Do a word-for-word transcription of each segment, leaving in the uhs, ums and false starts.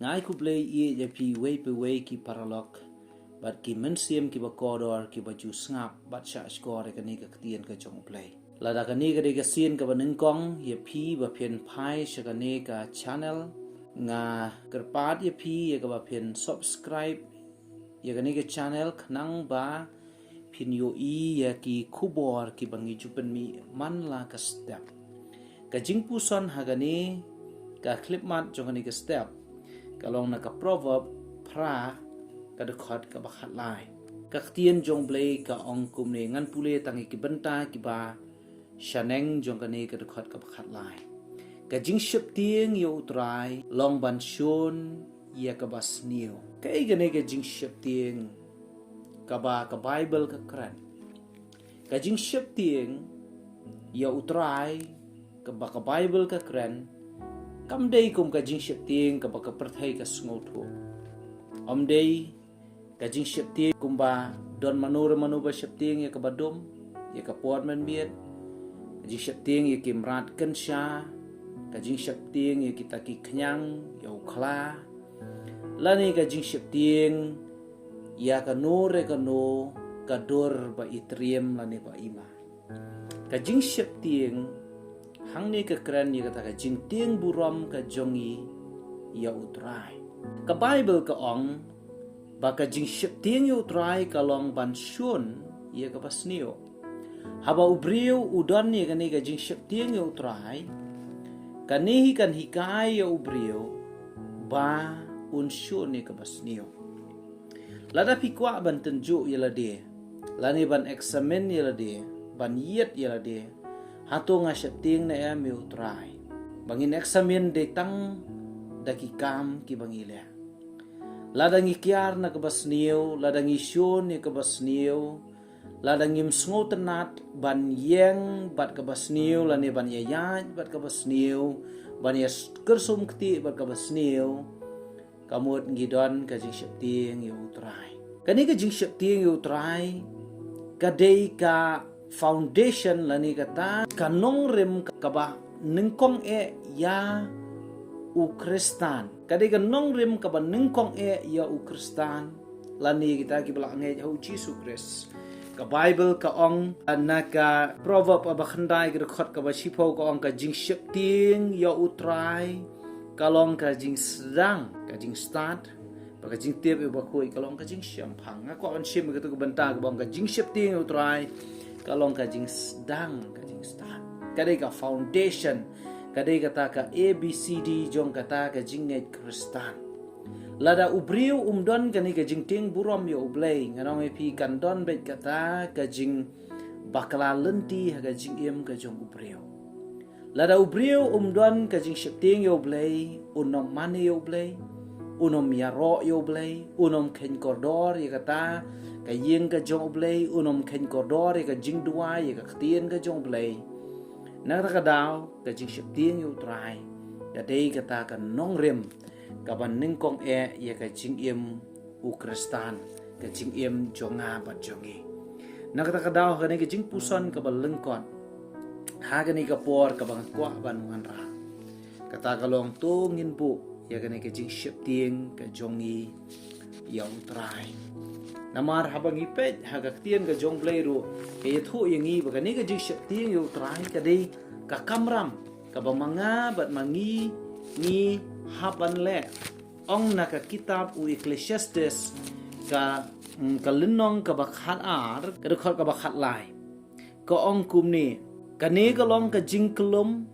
Nga ai khublei ïa phi wei pa wei ki paralok bad ki mynsiem kiba kordor kiba ju sngap bad shah shkor ïa kane ka ktien ka jong U Blei. Lada kane ka dei ka sien kaba nyngkong ïa phi ba phin phai sha kane ka channel, nga kyrpad ïa phi ïa kaba phin subscribe ïa kane ka channel khnang ba phin ïohi ïa ki khubor kiba ngi ju pynmih man la ka step. Ka jingpuson ha kane ka khyllipmat jong kane ka step ka long na ka Proverb phra, ka dkhot kaba khatlai. Ka ktien jong U Blei ka ong kumne, ngan pule tang ïa ki bynta kiba shaneng jong kane ka dkhot kaba khatlai. Ka jingsheptieng ïa U Trai long ban shun ïa kaba sniew. Kaei kane ka jingsheptieng kaba ka Baibl ka kren? Ka jingsheptieng ïa U Trai kaba ka Baibl ka kren kam dei kum ka jingsheptieng kaba ka pyrthei ka sngewthuh. Ym dei ka jingsheptieng kumba don mano re mano ba sheptieng ïa kaba dum, ïa ka por mynmiet, ka jingsheptieng ïa ki mrad kynsha, ka jingsheptieng ïa kita ki khñiang, ïa u khla, lane ka jingsheptieng ïa kano re kano ka dur ba i triem lane ba i ma. Ka jingsheptieng hangne ka kren ïa kata ka jingtieng burom ka jong ngi ïa U Trai. Ka Baibl ka ong ba ka jingsheptieng ïa U Trai ka long ban shun ïa kaba sniew. Haba u briew u don ïa kane ka jingsheptieng ïa U Trai, kane hi kan hikai ïa u briew ba un shun ïa kaba sniew. Lada phi kwah ban tynjuh ïa lade, lane ban eksamin ïa lade, ban ïit ïa lade, hato nga sheptieng ne em ïa U Trai? Ba ngin eksamin dei tang da ki kam kiba ngi leh. Lada ngi kiar na kaba sniew, lada ngi shun ïa kaba sniew, lada ngim sngewtynnat ban ïeng bad kaba sniew, lane ban ïaid bad kaba sniew, ban ïa kyrsum kti bad kaba sniew, ka mut ngi don ka jingsheptieng ïa U Trai. Kane ka jingsheptieng ïa U Trai ka dei ka foundation lane kata ka nongrim kaba nyngkong eh ïa u Khristan. Ka dei ka nongrim kaba nyngkong eh ïa u Khristan lane kita kiba la ngeit ha U Jisu Khrist. Ka Baibl ka ong na ka Proverb ba khyndai ka dkhot kaba shiphew ka ong ka jingsheptieng ïa U Trai ka long ka jingsdang, ka jingstad, ba ka jingtip ïa u bakhuid ka long ka jingshemphang. Nga kwah ban shim ïa katu ka bynta kaba ong ka jingsheptieng ïa U Trai ka long ka jingsdang, ka jingstad. Ka dei ka foundation, ka dei kata ka A B C D jong kata ka jingngeit Khristan. Lada u briew um don kane ka jingtieng burom ïa U Blei, ngan ong ïa phi kan don beit kata ka jingbakla lynti ha ka jingim ka jong u briew. Lada u briew um don ka jingsheptieng ïa U Blei, un ym mane ïa U Blei, un ym ïaroh ïa U Blei, un ym kheiñ kordor ïa kata ka ïing ka jong U Blei, un ym kheiñ kordor ïa ka jingduwai, ïa ka ktien ka jong U Blei. Na kata ka daw ka jingsheptieng ïa U Trai ka dei kata ka nongrim kaba nyngkong eh ïa ka jingim u Khristan, ka jingim jong nga bad jong ngi. Na kata ka daw ha kane ka jingpuson kaba lyngkot, ha kane ka por kaba nga kwah ban wanrah, kata ka long to ngin buh ïa kane ka jingsheptieng ka jong ngi ïa U Trai. Namar haba ngi peit ha ka ktien ka jong U Blei ruh ka ïathuh ïa ngi ba kane ka jingsheptieng ïa U Trai ka dei ka kamram kaba ma nga bad ma ngi ngi hap ban leh. Ong na ka kitab u Ecclesiastes ka, mm, ka lynnong kaba khatar, ka dkhot kaba khatlai. Ka ong kumne, kane ka long ka jingkyllum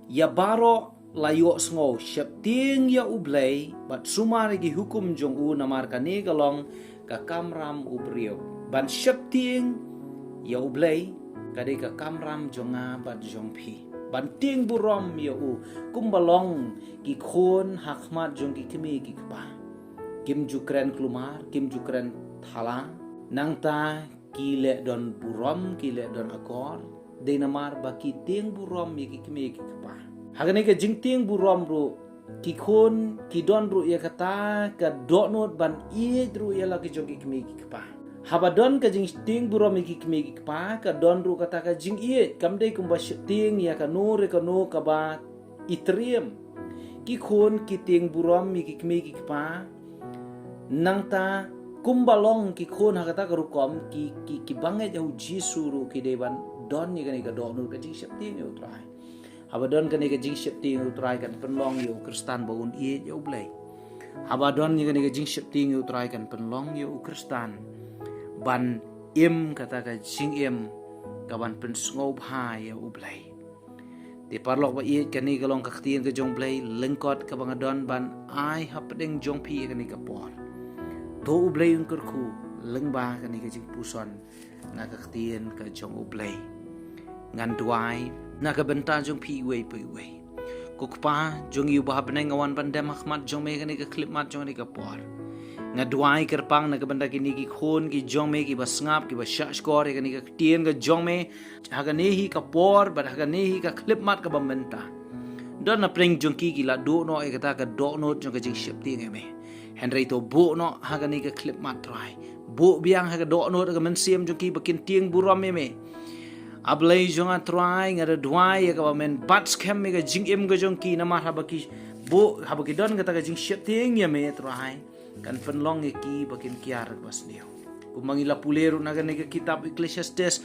ïa baroh la ïohsngew, sheptieng ïa U Blei bad sumar ïa ki hukum jong u, namar kane ka long ka kamram u briew. Ban sheptieng ïa U Blei ka dei ka kamram jong nga bad jong phi. Ban tieng burom ïa u kumba long ki khun ha khmat jong ki kmie ki kpa. Kim ju kren kulmar, kim ju kren thala, nangta ki leh don burom, ki leh don akor, dei namar ba ki tieng burom ïa ki kmie ki kpa. Ha kane ka jingtieng burom ruh, ki khun ki don ruh ïa kata ka dohnud ban ïeit ruh ïa la ki jong ki kmie ki kpa. Haba don ka jingtieng burom ïa ki kmie ki kpa, ka don ruh kata ka jingïeit, kam dei kumba sheptieng ïa kano re kano kaba i triem. ki khun ki tieng burom ïa ki kmie ki kpa. Nangta kumba long ki khun ha kata ka rukom, ki, ki, ki bangeit ïa u Jisu ruh ki dei ban don ïa kane ka dohnud ka jingsheptieng ïa u Trai. Haba don kane ka jingsheptieng ïa u Trai kan pynlong ïa u Khristan ba un ïeit ïa u Blei. Haba don ïa kane ka jingsheptieng ïa u Trai kan pynlong ïa u Khristan ban im kata ka jingim ka ban pynsngewbha ïa u Blei. Te paralok ba ïeit, kane ka long ka ktien ka jong u Blei lyngkot kaba nga don ban ai hapdeng jong phi ïa kane ka por. To u Blei un kyrkhu lyngba kane ka jingpuson na ka ktien ka jong u Blei. Ngan duwai na ka bynta jong phi iwei pa iwei. Ko Kpa jong ngi uba ha bneng, nga wan ban dem ha khmat jong me kane ka khyllipmat jong kane ka por. Nga duwai kyrpang na ka bynta kine ki khun ki jong me kiba sngap, kiba shahshkor ïa kane ka ktien ka jong me ha kane hi ka por bad ha kane hi ka khyllipmat kaba mynta. Don na pdeng jong ki ki la duh noh ïa kata ka dohnud jong ka jingsheptieng ïa me. Hynrei to buh noh ha kane ka khyllipmat Trai. Buh biang ha ka dohnud ha ka mynsiem jong ki ba kin tieng burom ïa me. A Blei jong nga Trai, nga da duwai ïa kaba men bat skhem ïa ka jingim ka jong ki namar haba ki buh, haba ki don kata ka jingsheptieng ïa me Trai, kan pynlong ïa ki ba kin kiar kaba sniew. Kumba ngi la pule ruh na kane ka kitab Ecclesiastes,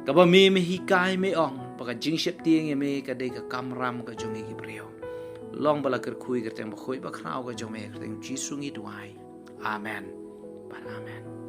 kaba me me hikai me ong ba ka jingsheptieng ïa me ka dei ka kamram ka jong ngi ki briew. Long ba la kyrkhu ïa ka kyrteng bakhuid bakhraw ka jong me, ha ka kyrteng Jisu ngi duwai. Amen. Bad amen.